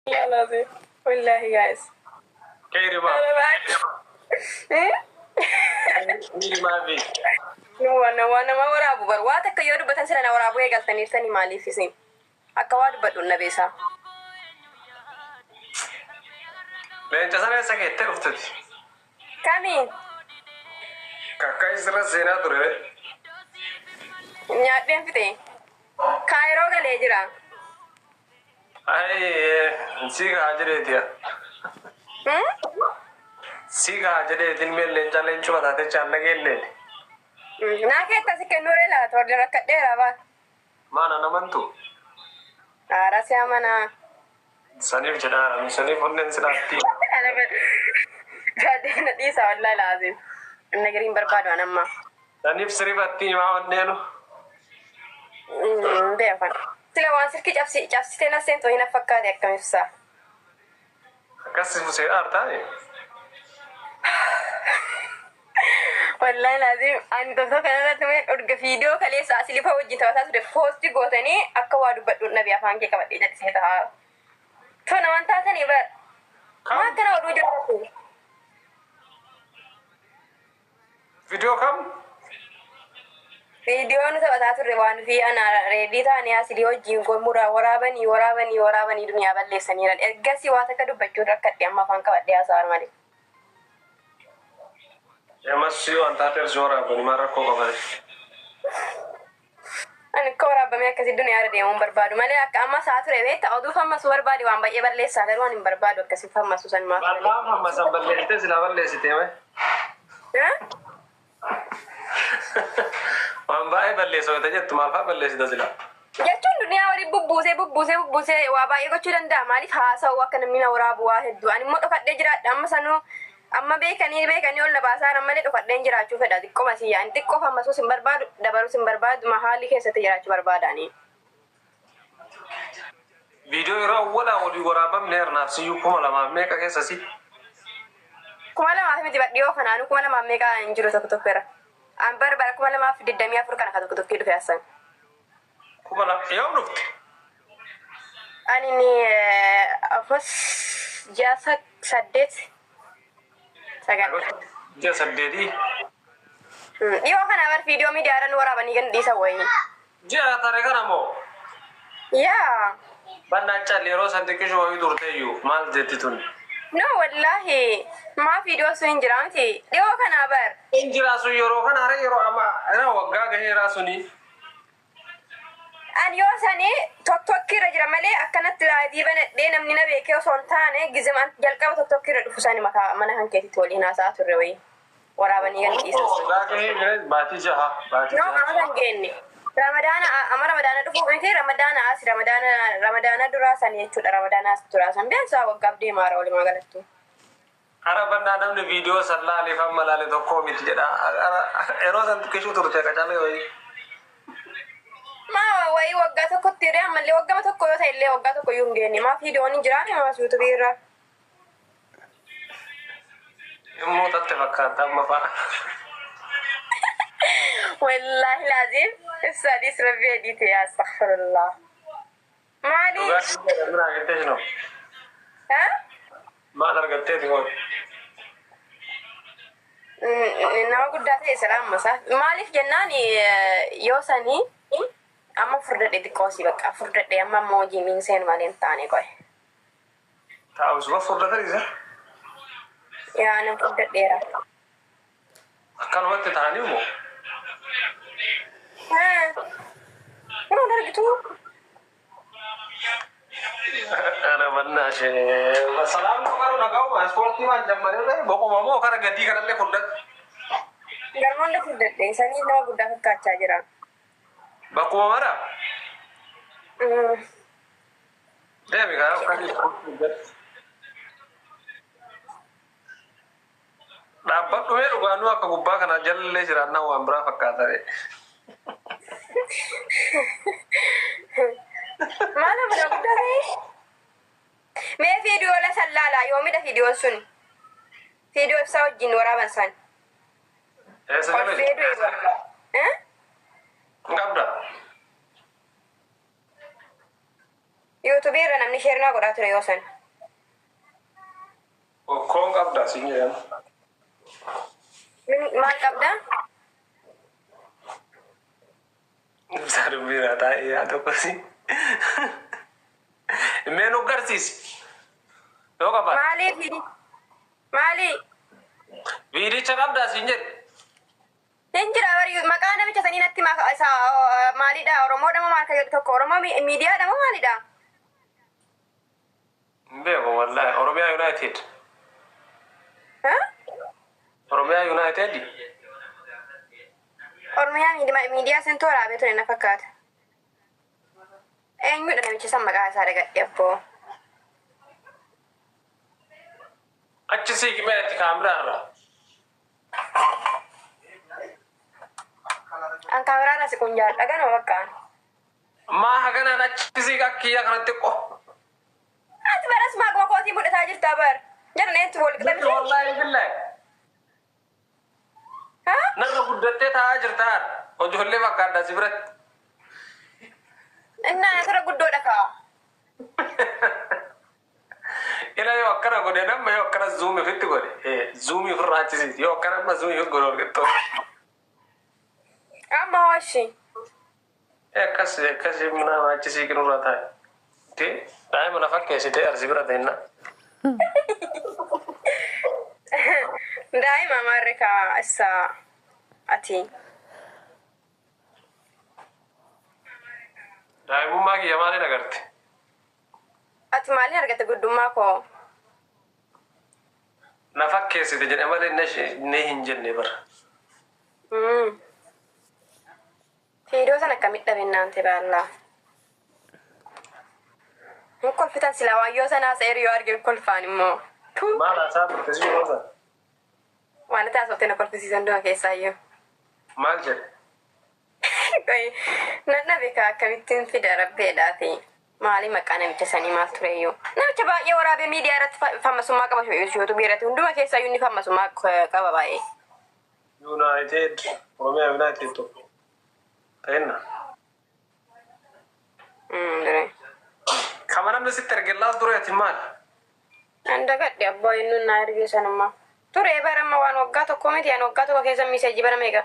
Lazim. Wallahi guys. Keeri maaf. Miiri maafi. Waan nama waraabu bar waa takka yoo dubbatan sila na waraabuu eegaltaniirtanii maaliif isin akka waa dubbadhu na beesaa. Leenca sana eessa keettee dhufteti? Kami? Kakka isirra seenaa ture. Nyaadheen fixe. Kaayiroo galee jira. Ay, si gaa jedheeti. Si gaa jedheetiin mee leenca leencuma taate chaanna geenne. Naa keetta si kennuuree laata warri rakkadheera baa. Maana namantu. Haara si amanaa. Saniif jedhaa saniif onneen silaatti. Gaaddee na dhiisa wallahi laazim. Inni gariin barbaadu an amma. Saniif sirifatti himaa onneenu. Beekan. Sila waan silkii cabsitee na seentu hin fakkaate akkam ibsaa. Akkas fusee aartaa. Wallahi laazim ani tokko kanarratti mee dhurga viidiyoo kaleessa asilifa wajjin taphataa ture poosti gootanii akka waa dubbadhu nabi afaan kee qabadhee jedhisee ta'a. Tona waan taatanii bar. Maa akkana oduu jiraatu? Viidiyoo kam? Viidiyoo nu taphataa turre waan fi ana reedii taanee asilii wajjin muraa waraabanii waraabanii waraabanii duniyaa balleessaniiran. Ergasii waa takka dubbachuun rakkadhe amma afaan qabadhee haasa'an malee. Ammas waan taateef si waraabani maal rakkoo qaban. Ani akka waraabamee akkasii duniyaa irra deemuun barbaadu malee akka amma isaa ture beektaa oduuf ammasuu barbaade waan baay'ee balleessaa garuu ani hin barbaadu akkasii fammasuu san maaf. Maal fammasan balleessitee silaa balleessitee mee? Waan baay'ee balleessa jettu maal fa'aa balleessita silaa? Jechuun duniyaa walii bubbuusee bubbuusee bubbuusee waa baay'ee gochuu danda'a. Maaliif haasa'u akka namni na waraabu waa hedduu. Ani immoo dhokadhee jiraadha. Amma sanuu amma beekanii beekanii ol na baasaa malee dhokadheen jiraachuu fedha. Xiqqoo masiyyaa. Ani xiqqoo fammasuus hin barbaadu dabaluus hin barbaadu haalli keessatti jiraachuu barbaadaani. Viidiyoo yeroo awwalaa olii waraabamne hernaaf siyyuu 2000 meeqa keessa si? 2000 miti badhiyoo kanaanuu 2000 meeqa hin jiru tokko tokko irra. An bara bara 2024 kana ka tokko tokko dhufe asan. 2000 yoom dhufte? Ani ni afas ji'a 8 9. Ji'a 8. Dhiyoo kana bar viidiyoo miidiyaadhaan waraabanii kan dhiisan wayii. Ji'a tare kana moo? Yaa. Bannaa calli yeroo san xiqqishu wayii turteeyyuu maal jetti tun? No wallahi maa viidiyoo sun hin jira miti dhiyoo kana bar. Hin jira sun yeroo kana hara yeroo amma waggaa gaheeraa suni. Ani yoo sani tokkokki irra jira malee akkanatti laayivii banadhee namni na beekee osoo hin taane gizima jalqaba tokkokki irra dhufu sani makaa mana kan keetitti waliin haasa'aa turre wayii waraabanii kan dhiisan. Waggaa gahee jira baatii jaha baatii No jaha. amma kan geenne. Ramadaana amma ramadaana dhufuu miti ramadaana as ramadaana ramadaana duraa san jechuudha ramadaana as duraa san beeksaa waggaaf deemaa jira walumaa galattu. Hara bannaa namni viidiyoo san laaleef amma laale tokko miti jedha. Yeroo san xiqqishuu turte qacalee wayii. Maa wayii waggaa tokkotti hiree ammallee waggama tokko yoo ta'e illee waggaa tokko iyyuu hin geenne maa viidiyoon hin jiraame maa yuutuubii irra. Immoo tatte fakkaata amma fa'a. Wallahi laazim ibsaadhiis rabbi adiite astaghfirullah. Maali? Dhugaatii jedhamina argattee jiru. Ha? Maal argatteeti kun? Nama guddaa ta'e salaam masaa. Maaliif jennaan yoo sanii amma furdadhe xiqqoo si bakka furdadhe amma ammoo hojii miin seenu malee hin taane qoye. Taa'usuma furdatan isa? Yaa nama furdadheera. Akkanumatti ta'anii moo? Yeroo argitu. Ana mannaa ishee. Salaam garuu dhaga'uma ispoortii waan jammaree boqoma moo kara gadii kanallee furdate. Garmoonni furdadhe sanii nama guddaa fakkaachaa jira. Bakkuma mara? Deemi kaa akkasii. Dhaabbadhu mee dhugaanuu akka gubbaa kana jalallee jiraannaa waan biraa fakkaata. Maal nama guddaa ta'e? Mee viidiyoo la sallaalaa yoomidha viidiyoon sun? Viidiyoo ibsaa wajjin waraaban san. Eessa jala Kolfee jiru? du'e barba. Hin qabda. Yuutuubii irra namni share naa godhaa ture yoo san. Okkoon qabda siin jedhan. Maal qabda? Ibsaa dubbiirraa taa'ee yaa tokkosi. Mee nu garsiisi. Yoo qabaate. Maaliif? Maali? Viidicha qabdaa siin jedhe. Hin jira bari, maqaa namicha sanii natti isa maalidha? Oromoodha moo maal kan jedhu tokko, Oromoo miidiyaadha moo maalidha? Hin beeku wallaahi. Oromiyaa United. Ha? Oromiyaa United. Oromiyaa miidiyaa santu waraabee ture na fakkaata. Eenyudha namicha san? Maqaa isaa dagadhe abboo. Achi siiqi mee itti kaameraa irraa. An kaameraadhaa siquun jaalladha ganama bakkaan. Maa haganaan achi siiqa kiyya kanatti qo. Ati baras maaquma kootii mul'ataa jirta bar. Jedhan eentu wal qixa miti? Wallaahi billahi. Ha? Narra guddattee taa'aa jirta. Ijoollee fakkaadha si biratti. Innaa asirra guddoodha kaa. Ila yoo akkana godhe, nama yoo akkana zoom ofitti godhe, zoom ofirraa achisiisi, yoo akkana amma zoom ofitti godhe ol qixxoo. Amma hooshi. Akkas akkas mana achisii nurraa taa'e. Ti daa'ima na fakkeessitee arsi bira ta'inna. Daa'ima maarri kaa isa ati. Daa'imummaa kiyya maaliin agarte? Ati maaliin argatte guddummaa koo? Na fakkeessite jedhe malee ne hin jenne bara. Fiidoo sana akkamitti dhabinnaan ta'e baallaa? Hin kolfitan silaa waayyoo sanaa seeru yoo arginu kolfaan immoo. Maal haasaa turte si yeroo sana? Waan itti haasofte na kolfisiisan duma keessaayyuu. Maal jedhe? Qoy, nan dhabe kaa, akkamittiin fida rabbeedhaati. Maali maqaa namicha sanii maal tureyyuu? Namicha baay'ee waraabee miidiyaa irratti fammasummaa qaba, yuutuubii irratti hunduma keessaayyuu inni fammasummaa qaba baay'ee. United, Oromiyaa United tokko. Ta'inna. Dure. Kama namni sitti erge laal ture ati maal? An dagadhe abbaa, inni na ergee sanummaa. Ture bara amma waan waggaa tokko miti, an waggaa tokko keessa message bara meeqa?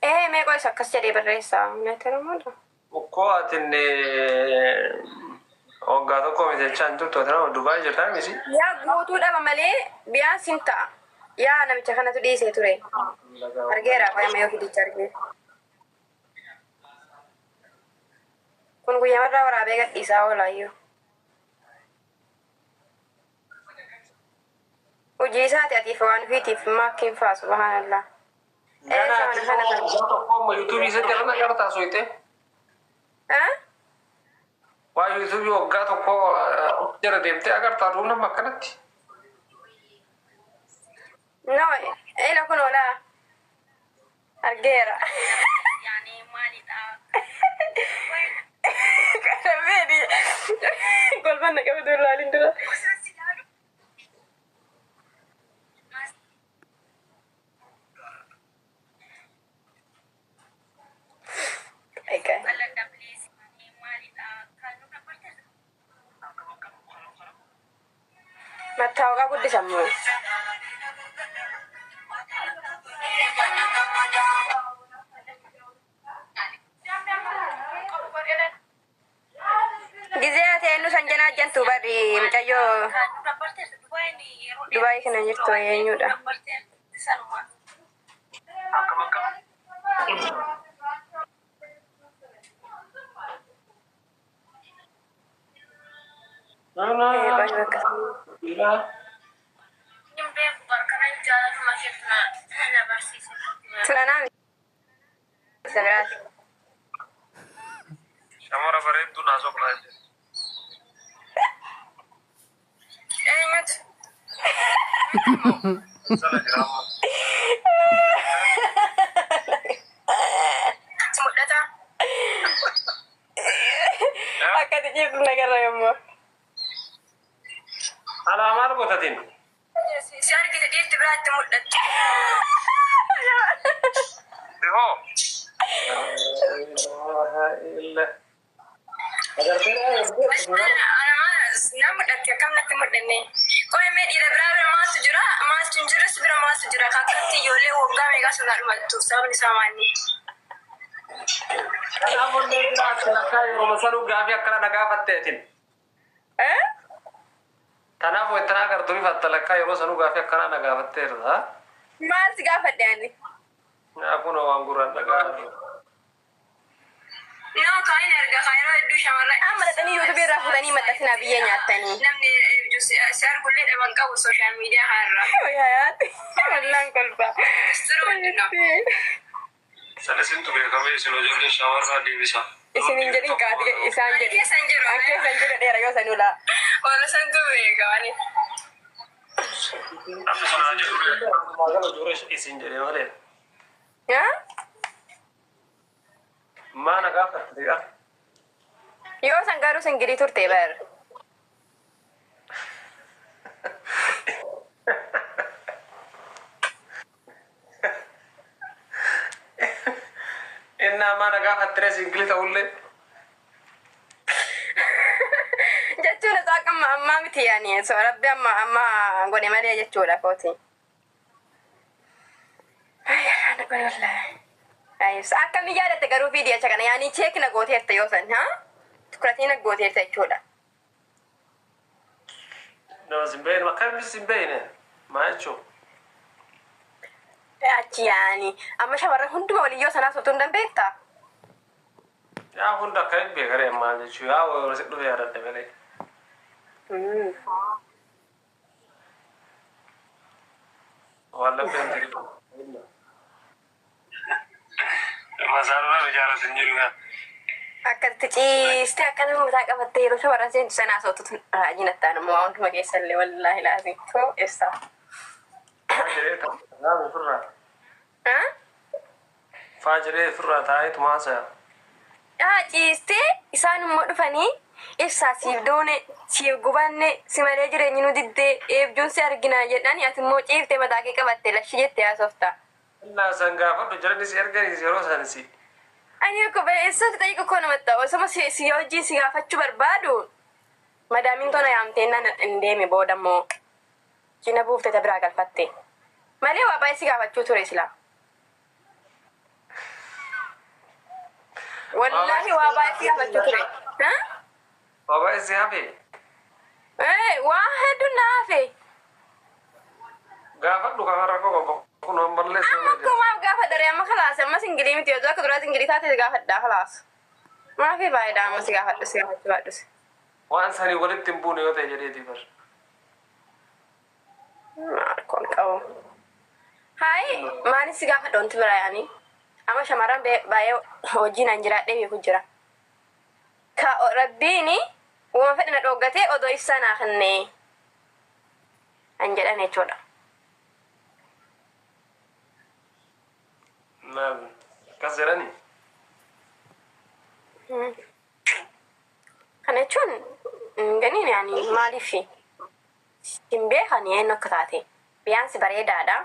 Ee, meeqa isa akkas jedhee barreessaa? Meetira maal? Ukkoo atin waggaa tokko miti jechaa hin turtu, ati nama Dubaay jirtaa misi? Yaa guutuu dhaba malee biyaan sin ta'a. Yaa namicha kanatu dhiisee ture. Argeera qoyama yoo fidicha argee. Kun guyyaa waraabee gadhiisaa oolaayyuu. Hojii isaati atiif waan ofiitiif maakkiin faa, subhaanallah. Ee, Ganaa sana kana kana. Waggaa tokko amma yuutuubii isatti irra agartaa soyite. Ha? Waa yuutuubii waggaa tokko jala deemtee agartaa duub nama akkanatti. No, ila kun oolaa. Argeera. Kana kolfan na qabatu ilaalin dura. Okay. Mattaawaqaa guddisammoo. Gizee ati eenyu san janaa jantu barri mucayyoo Dubaayii kana jirtu eenyudha? Ee, baay'ee akkas. Turanaa isa biraati. Shamara bareedduu naa soqnaa jira. Eenyutu? Sana jira amma. Mul'ata. Akkati ciiftu nagarra yommuu. Alaa maal gootatiin? Si argite dhiirti biraatti mul'atti. Bihoo. Agartee. Mul'atti akkam natti mul'anne. Qoy mee dhiira biraa bira maaltu jira? Maaltu hin jirres bira maaltu jira? Kakkatti ijoollee waggaa meeqaa sun dhumattu sababni isaa maali? Kanaaf onnee biraa akka yeroo sanuu gaafii akkana na gaafatteetin. Eh? Kanaaf wayittanaa agartuu rifatta lakkaa yeroo sanuu gaafii akkana na gaafatteerta. Maal si gaafadhe ani? Yaa kun waan gurraan dhagaa. No, kaan erga kan yeroo hedduu shamarran. Amma dhaqanii yuutuubii irraa fuutanii maxxansinaa biyya nyaattanii. Namni si argullee dhaban qabu social media kanarraa. Yayaati. Wallaan kolfa. Sana isintu beekamee isin ijoollee shamarraa deebisa. Isin hin jedhin kaati isaan jedhi. Keessan jiru. An keessan jiru dheera yoo sanuu laa. Warra santu beeka malee. Namni sanaa jedhu Magaalaa isin jedhee malee. Haa? Maa na gaafatte gaa? Yoo san garuu single turte bar. Innaa maa na gaafatte single ta'ullee. Jechuun isaa akka amma ammaa miti yaani so rabbi amma amma godhe malee jechuudha kooti. Akkami yaadatte garuu viidiyocha kana yaani check na gooteerta yoo san haa? Tukuratii na gooteerta jechuudha. Nama sin beekne akkamitti sin beekne maa jechuun. Achi yaani amma shamarran hunduma waliyyoo sanaa sotuu hin dandeettaa? Yaa hunda akkamitti beekaree maal jechuu yaa warra si dhufe yaadadhe malee. Waan lapheen jiru. Masaanuudhaan ijaarratu hin jiru gaa. Akkatti ciistee akkana mataa qabattee yeroo shamarran seentu sanaa sotutu raajii nattaan immoo waan hunduma keessallee wallaahi laazim too ibsaa. Faa jedhee taa'ee ofirraa. Haa? Faa jedhee ofirraa taa'eetu maasaya. Haa ciistee isaan immoo dhufanii ibsaa siif doone siif gubanne si malee jireenyi nu diddee eebjuun si arginaa jedhani ati immoo ciiftee mataa kee qabatte lashi jettee haasofta. Innaa san gaafadhu jalani si erganiis yeroo san si. Ani akka eessatti xayiqa koo namatti osoma si wajjin si gaafachuu barbaadu madaamiin tona yaamtee naan hin deeme booda immoo cina buuftee ta biraa galfatte. Malee waa baay'ee si gaafachuu ture sila. Wallaahi waa baay'ee si gaafachuu ture. Haa? Waa baay'ee si hafe. Waa hedduu na hafe. Gaafadhu kan rakkoo qabu kun ammallee si Amma akkumaaf gaafa daree amma khalaas amma single miti yoo akka duraa single taate gaafadhaa khalaas. Maafi faayidaa amma si gaafadhu si gaafachuu baadhus. Waan sanii walitti hin buune yoo ta'e jedheeti bar. Maal kun qabu. Hayi maalis si gaafadha wanti biraa yaani. Amma shamarran baay'ee hojiin an jiraadhee beeku jira. Ka rabbiini uuma fedhe na dhooggatee odoo ibsaa naa kennee an jedhan jechuudha. Maal akkas jedhani? Kana jechuun ganiin yaani maaliif hin beekani eenyu akka taate. Biyaansi bareedaadha.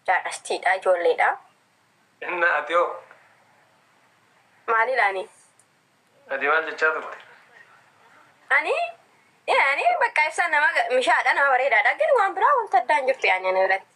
Jaadhastiidha ijoolleedha. Innaa ati hoo? Maaliidhaani? Ati maal jechaa turte? Ani yaani bakka ibsaa nama mishaadha nama bareedaadha. Gani waan biraa wanta addaa hin jirtu yaani ana biratti.